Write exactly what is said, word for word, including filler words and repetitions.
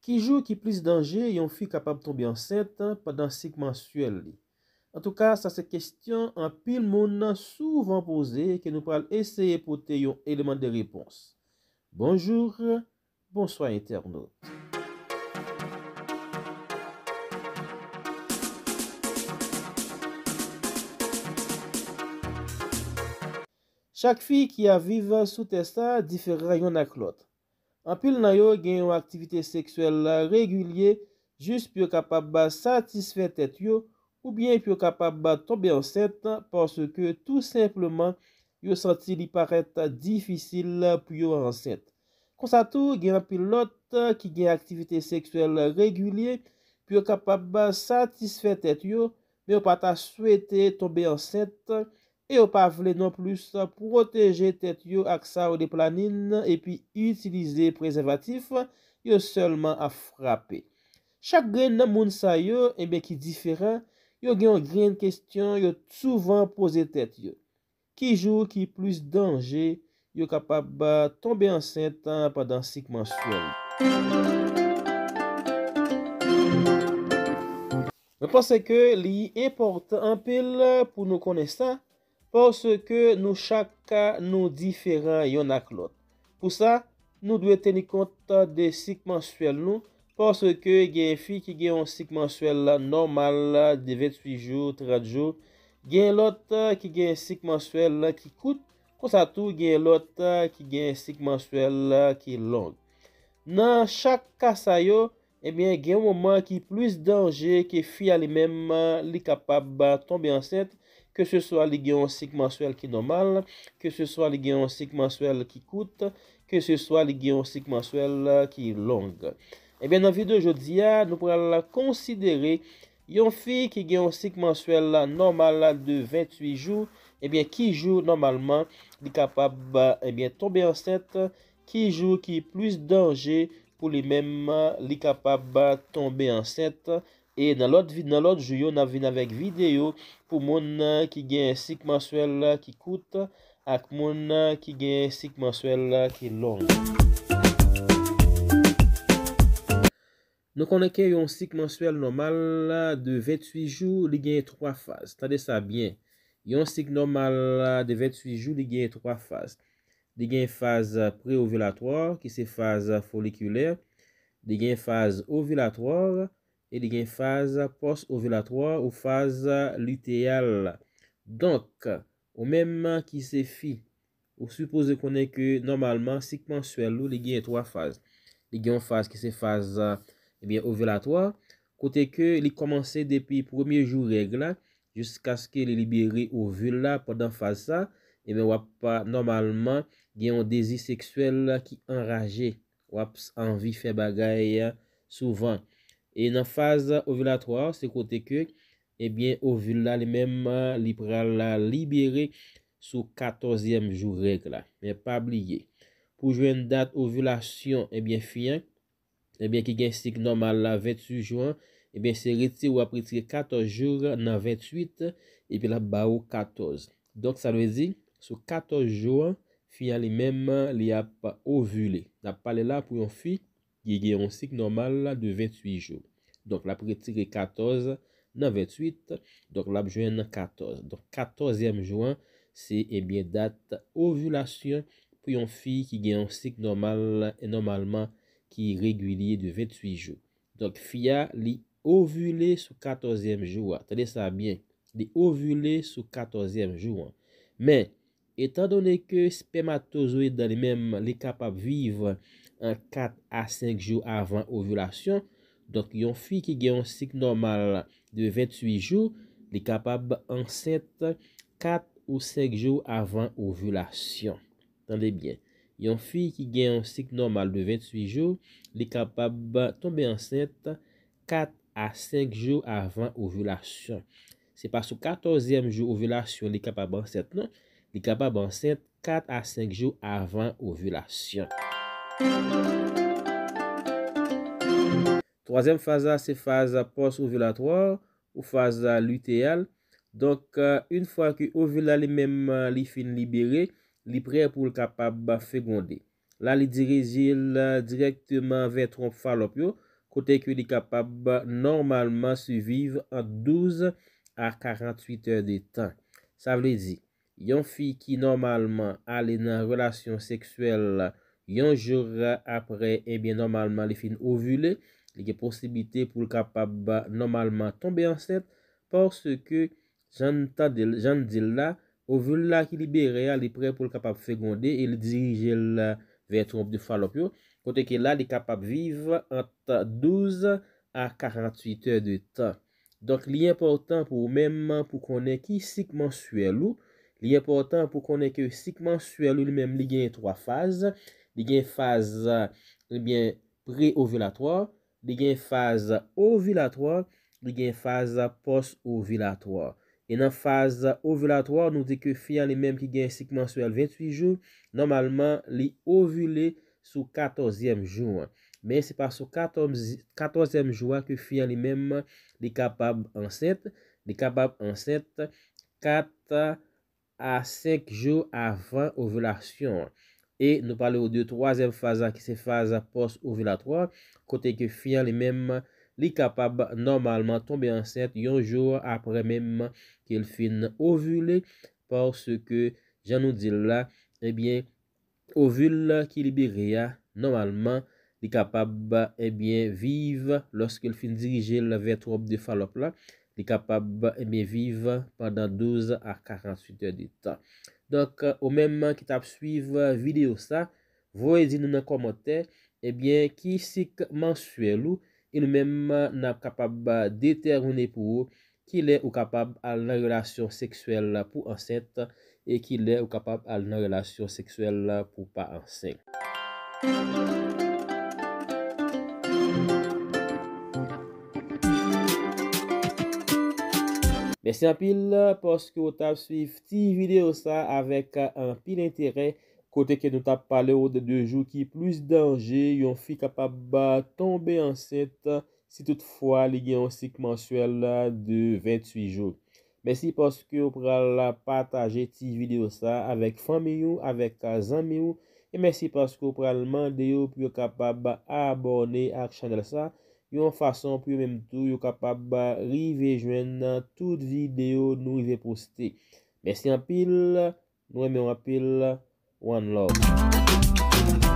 Ki jou ki plis danje yon fi kapab tonbe ansent pandan sik mansyèl li? Antouka, sa se kesyon anpil moun souvan poze ke nou pral eseye pote yon eleman de repons. Bonjou, bonswa entènot. Chak fi ki ap viv sou tè sa diferan yonn ak lòt. Anpil nan yo gen yon aktivite seksyèl regilye jis pou yo kapab satisfè tèt yo oubyen pou yo kapab tonbe ansent paske tou senpleman yo santi li parèt difisil pou yo ansent. Konsa tou, gen anpil lòt ki gen aktivite seksyèl regilye pou yo kapab satisfè tèt yo, men yo pa ta swete tonbe ansent e yo pa vle nonplis pwoteje tèt yo ak sa yo de planin epi itilize prezèvatif, yo sèlman ap frape. Chak grenn nan moun sa yo, ebyen ki diferan, yo gen yon grenn kesyon yo souvan poze tèt yo. Ki jou ki plis danje yo kapab tonbe ansent pandan sik mansyèl? Mwen panse ke li enpòtan anpil pou nou konnen sa, paske nou chak ka nou diferan yonn ak lòt. Pou sa, nou dwe teni kont de sik mansyèl nou, paske gen fi ki gen yon sik mansyèl nòmal de venntuit jou, trant jou, gen lòt ki gen sik mansyèl ki kout, konsa tou gen lòt ki gen sik mansyèl ki long. Nan chak ka sa yo, ebyen, gen yon moman ki plis danje ke fi a li menm li kapab tonbe ansent, ke se swa li gen yon sik mansyèl ki nòmal, ke se swa li gen yon sik mansyèl ki kout, ke se swa li gen yon sik mansyèl ki long. Ebyen, nan videyo jodi a, nou pral konsidere yon fi ki gen yon sik mansyèl nòmal de venntuit jou, ebyen, ki jou nòmalman li kapab, ebyen, tonbe ansent, ki jou ki plis danje pou li menm, li kapab tonbe ansent. E nan lòt vi-, nan lòt jou yo, n ap vin avèk videyo pou moun ki gen sik mansyèl ki kout ak moun ki gen sik mansyèl ki long. Nou konnen ke yon sik mansyèl nòmal de venntuit jou, li gen twa faz. Tande sa byen. Yon sik nòmal de venntuit jou, li gen twa faz. Li gen faz pre-ovilatwa, ki se faz folikilè. Li gen faz ovilatwa, e li gen faz pòs-ovilatwa ou faz liteyal. Donk, ou menm ki se fi, ou sipoze konnen ke nòmalman sik mansyèl ou li gen twa faz. Li gen yon faz ki se faz, ebyen, ovilatwa, kote ke li kòmanse depi premye jou règ la, jiskaske li libere ovil la pandan faz sa, ebyen, w ap, nòmalman gen yon dezi seksyèl ki anraje. W ap s-, anvi fè bagay souvan. E nan faz ovilatwa, se kote ke, ebyen, ovil la li menm, li pral libere sou katòzyèm jou règ la. Men pa bliye, pou jwenn dat ovilasyon, ebyen, fi an, ebyen, ki gen sik nòmal la venntuit jou an, ebyen, se retire w ap retire katòz jou nan venntuit, epi l ap ba ou katòz. Donk, sa vle di, sou katòz jou an, fi an li menm, li ap ovile. N ap pale la pou yon fi ki gen yon sik nòmal la de venntuit jou. Donk, l ap retire katòz nan venntuit, donk, l ap jwenn katòz. Donk, katòzyèm jou an, se, ebyen, dat ovilasyon pou yon fi ki gen yon sik nòmal, nòmalman, ki regilye de venntuit jou. Donk, fi a, li ovile sou katòzyèm jou a. Tande sa byen. Li ovile sou katòzyèm jou an. Men, etandone ke spèmatozoyid la li menm, li kapab viv an kat a senk jou avan ovilasyon, donk, yon fi ki gen yon sik nòmal de venntuit jou, li kapab ansent kat ou senk jou avan ovilasyon. Tande byen. Yon fi ki gen yon sik nòmal de venntuit jou, li kapab tonbe ansent kat a senk jou avan ovilasyon. Se pa sou katòzyèm jou ovilasyon li kapab ansent, non. Li kapab ansent kat a senk jou avan ovilasyon. Twazyèm faz la, se faz pòs-ovilatwa ou faz liteyal. Donk, yon fwa ke ovil la li menm, li fin libere, li prè pou l kapab fegonde. La, li dirije l dirèkteman vè twonp falòp yo, kote ke li kapab nòmalman siviv ant douz a karanntuit è de tan. Sa vle di, yon fi ki nòmalman ale nan relasyon seksyèl yon jou apre, ebyen, nòmalman, li fin ovile, li gen posiblite pou l kapab nòmalman tonbe ansent, paske, jan n tande l, jan n di l la, ovil la ki libere a, li prè pou l kapab fegonde e li dirije l vè twonp de Falòp yo, kote ke la, li kapab viv ant douz a karanntuit è de tan. Donk, li enpòtan pou ou menm pou konnen ki sik mansyèl ou. Li enpòtan pou konnen ke sik mansyèl ou li menm li gen twa faz. Li gen faz, ebyen, pre-ovilatwa, li gen faz ovilatwa, li gen faz pòs-ovilatwa. E nan faz ovilatwa, nou di ke fi an li menm ki gen sik mansyèl venntuit jou, nòmalman, li ovile sou katòzyèm jou an. Men se pa sou katòz, katòzyèm jou a ke fi an li menm li kapab ansent. Li kapab ansent kat a senk jou avan ovilasyon an. E nou pale w de twazyèm faz la ki se faz pòs-ovilatwa, kote ke fi an li menm li kapab nòmalman tonbe ansent yon jou apre menm ke l fin ovile, paske jan nou di l la, ebyen, ovil ki libere a, nòmalman, li kapab, ebyen, viv, lòske l fin dirije l vè twonp de Falòp la, li kapab, ebyen, viv pandan douz a karanntuit è de tan. Donk, ou menm ki t ap swiv videyo sa, voye di nou nan kòmantè, ebyen, ki sik mansyèl ou, e nou menm, n ap kapab detèmine pou ou kilè ou kapab al nan relasyon seksyèl pou ansent e kilè ou kapab al nan relasyon seksyèl pou pa ansent. Mèsi anpil paske w t ap swiv ti videyo sa avèk anpil enterè, kote ke nou t ap pale w de de jou ki plis danje yon fi kapab tonbe ansent si toutfwa li gen yon sik mansyèl de venntuit jou. Mèsi paske w pral pataje ti videyo sa avèk fanmi w, avèk zanmi w, e mèsi paske w pral mande yo pou yo kapab abòne ak chanèl sa, yon fason pou yo menm tou yo kapab rive jwenn tout videyo nou rive poste. Mèsi anpil, nou renmen w anpil, one love.